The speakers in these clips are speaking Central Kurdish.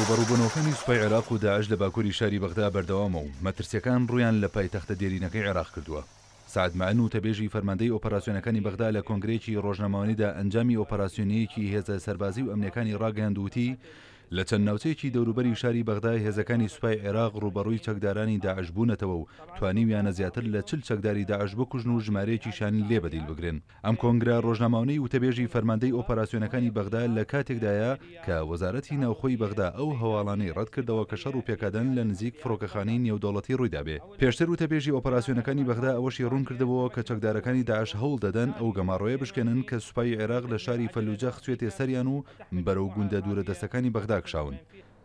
ڕووبەڕووبوونەوەکانی سوپای عێراق و داعش لە باکووری شاری بەغدا بەردەوامە و مەترسییەکان ڕوویان لە پایتەختە دێرینەکەی عێراق کردووە. سەعد مەعن وتەبێژی فەرماندەی ئۆپەراسیۆنەکانی بەغدا لە کۆنگرەیەکی ڕۆژنامەوانیدا ئەنجامی ئۆپەراسیۆنییەکی هێزە سەربازی و ئەمنییەکانی ڕاگەیاند و وتی، لە چەند ناوچەیەکی دەوروبەری شاری بەغدا هێزەکانی سوپای عێراق ڕووبەڕووی چەکدارانی داعش بوونەتەوە و توانیویانە زیاتر لە 40 چەکداری داعش بکوژن و ژمارەیەکیشیان لێ بەدیل بگرن. ئەم کۆنگرە ڕۆژنامەوانەی وتەبێژی فەرماندەی ئۆپەراسیۆنەکانی بەغدا لە کاتێکدایە کە وەزارەتی ناوخۆی بەغدا ئەو هەواڵانەی ڕەتکردەوە کە شەڕ و پێکادان لە نزیک فڕۆکەخانەی نێودەوڵەتی ڕوویدابێ. پێشتر وتەبێژی ئۆپەراسیۆنەکانی بەغدا ئەوەشی ڕوونکردبووەوە کە چەکدارەکانی داعش هەوڵ دەدەن ئەو گەماڕۆیە بشکێنن کە سوپای عێراق لە شاری فەلوجە خستوێتێ سەریان و بەرەو گوندە دوورەدەستەکانی بەغدا کشاون.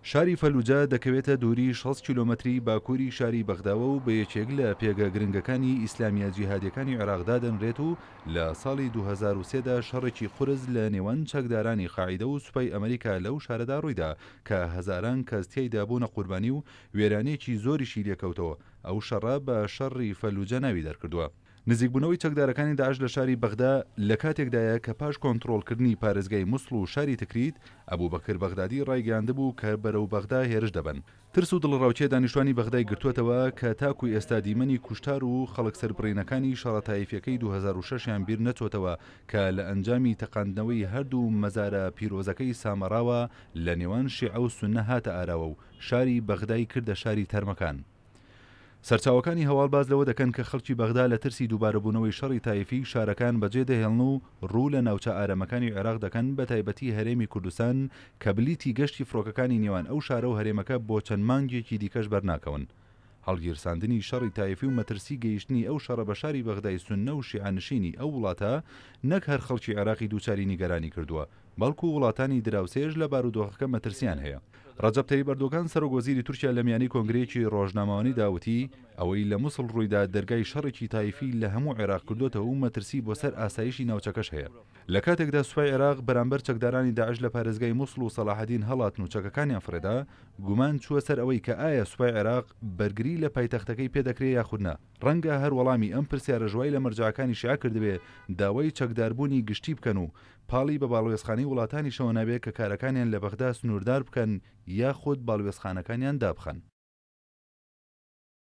شاری فەلوجە دەکەوێتە دووری 60 کیلۆمەتری باکووری شاری بەغداوە و بە یەکێک لە پێگە گرنگەکانی ئیسلامییە جیهادییەکانی عێراق دادەنرێت و لە ساڵی 2003 دا شەڕێکی قورس لە نێوان چەکدارانی قاعیدە و سوپای ئەمریکا لەو شارەدا ڕوویدا کە هەزاران کەس تیایدا بوونە قوربانی و وێرانییەکی زۆریشی لێکەوتەوە، ئەو شەڕە بە شەڕی فەلوجە ناوی دەرکردووە. نزیکبوونەوەی چەکدارەکانی داعش لە شاری بەغدا لە کاتێکدایە کە پاش کۆنتڕۆڵکردنی پارێزگای موسڵ و شاری تکریت، ئەبوبەکر بەغدادی ڕایگەیاندبوو کە بەرەو بەغدا هێرش دەبەن. ترس و دڵەڕاوکێ دانیشتوانی بەغدای گرتووەتەوە کە تاکو ئێستا دیمەنی کوشتار و خەڵک سەربڕینەکانی شەڕە تایفیەکەی 2006 یان بیر نەچۆتەوە کە لە ئەنجامی تەقاندنەوەی هەردوو مەزارە پیرۆزەکەی سامەڕاوە لە نێوان شیعە و سوننە هاتە ئاراوە و شاری بەغدای کردە شاری تەرمەکان. سەرچاوەکانی هەواڵ باس لەوە دەکەن کە خەڵکی بەغدا لە ترسی دووبارەبوونەوەی شەڕی تایفی شارەکان بەجێ دەهێڵن و ڕوو لە ناوچە ئارامەکانی عێراق دەکەن بەتایبەتی هەرێمی کوردستان کە بلیتی گەشتی فڕۆکەکانی نێوان ئەو شارە و هەرێمەکە بۆ چەند مانگێکی دیکەش بەرناکەون. هەڵگیرساندنی شەڕی تایفی و مەترسی گەیشتنی ئەو شەڕە بە شاری بەغدای سوننە و شیعەنشینی ئەو وڵاتە نەک هەر خەڵکی عێراقی دووچاری نیگەرانی کردووە بەڵکو وڵاتانی دراوسێش لە بارودۆخەکە مەترسیان هەیە. ڕەجەب تەیب ئەردۆگان سەرۆک وەزیری تورکیا لە میانەی کۆنگرەیەکی ڕۆژنامەوانیدا وتی، ئەوەی لە موسڵ ڕوویدا دەرگای شەڕێکی تایفی لە هەموو عێراق کردۆتەوە و مەترسی بۆ سەر ئاسایشی ناوچەکەش هەیە. لە کاتێکدا سوپای عێراق بەرامبەر چەکدارانی داعش لە پارێزگای موسڵ و سەڵاحەدین هەڵاتن و چەکەکانیان فڕێدا، گومان چووە سەر ئەوەی کە ئایا سوپای عێراق بەرگری لە پایتەختەکەی پێدەکرێ یاخود نا؟ ڕەنگە هەر وەڵامی ئەم پرسیارەش وای لە مەرجەعەکانی شیعە کردبێ داوای چەکداربوونی گشتی بکەن و پاڵی بە باڵوێزخانەی وڵاتانیشەوە نابێ کە کارەکانیان لە بەغدا سنووردار بکەن یاخود باڵوێزخانەکانیان دابخەن.